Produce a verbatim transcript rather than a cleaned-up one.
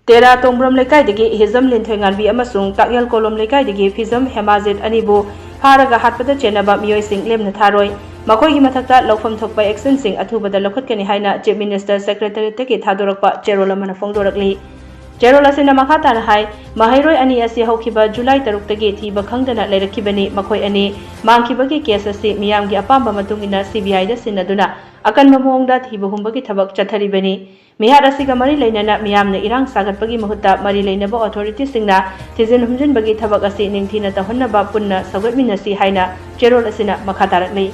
ꯇꯦꯔꯥ ꯇꯣꯡꯕ꯭ꯔꯝ ꯂꯩꯀꯥꯏꯗꯒꯤ ꯍꯤꯖꯝ ꯂꯤꯟꯊꯣꯏꯉꯥꯟꯕꯤ ꯑꯃꯁꯨꯡ ꯇꯥꯛꯌꯦꯜ ꯀꯣꯂꯣꯝ ꯂꯩꯀꯥꯏꯗꯒꯤ ꯐꯤꯖꯝ ꯍꯦꯃꯥꯖꯤꯠ ꯑꯅꯤꯕꯨ ꯐꯥꯔꯒ ꯍꯥꯠꯄꯗ ꯆꯦꯟꯅꯕ ꯃꯤꯑꯣꯏꯁꯤꯡ ꯂꯦꯝꯅ ꯊꯥꯔꯣꯏ꯫ ꯃꯈꯣꯏꯒꯤ ꯃꯊꯛꯇ ꯂꯧꯐꯝ ꯊꯣꯛꯄ actionꯁꯤꯡ ꯑꯊꯨꯕꯗ ꯂꯧꯈꯠꯀꯅꯤ ꯍꯥꯏꯅ Chief Minister's Secretariatꯇꯒꯤ ꯊꯥꯗꯣꯔꯛꯄ ꯆꯦꯔꯣꯜ ꯑꯃꯅ ꯐꯣꯡꯗꯣꯔꯛꯂꯤ꯫ ꯆꯦꯔꯣꯜ ꯑꯁꯤꯅ ꯃꯈꯥ ꯇꯥꯅ ꯍꯥꯏ, ꯃꯍꯩꯔꯣꯏ ꯑꯅꯤ ꯑꯁꯤ ꯍꯧꯈꯤꯕ July ꯇꯔꯨꯛꯇꯒꯤ ꯊꯤꯕ ꯈꯪꯗꯅ ꯂꯩꯔꯛꯈꯤꯕꯅꯤ꯫ ꯃꯈꯣꯏ ꯑꯅꯤ ꯃꯥꯡꯈꯤꯕꯒꯤ case ꯑꯁꯤ ꯃꯤꯌꯥꯝꯒꯤ ꯑꯄꯥꯝꯕ ꯃꯇꯨꯡ ꯏꯟꯅ CBIꯗ ꯁꯤꯟꯅꯗꯨꯅ ꯑꯀꯟꯕ ꯃꯑꯣꯡꯗ ꯊꯤꯕ ꯍꯨꯝꯕꯒꯤ ꯊꯕꯛ ꯆꯠꯊꯔꯤꯕꯅꯤ꯫ ꯃꯤꯍꯥꯠ ꯑꯁꯤꯒ ꯃꯔꯤ ꯂꯩꯅꯅ ꯃꯤꯌꯥꯝꯅ ꯏꯔꯥꯡ ꯁꯥꯒꯠꯄꯒꯤ ꯃꯍꯨꯠꯇ ꯃꯔꯤ ꯂꯩꯅꯕ authorityꯁꯤꯡꯅ ꯊꯤꯖꯤꯟ ꯍꯨꯝꯖꯤꯟꯕꯒꯤ ꯊꯕꯛ ꯑꯁꯤ ꯅꯤꯡꯊꯤꯅ ꯇꯧꯍꯟꯅꯕ ꯄꯨꯟꯅ ꯁꯧꯒꯠꯃꯤꯟꯅꯁꯤ ꯍꯥꯏꯅ ꯆꯦꯔꯣꯜ ꯑꯁꯤꯅ ꯃꯈꯥ ꯇꯥꯔꯛꯂꯤ꯫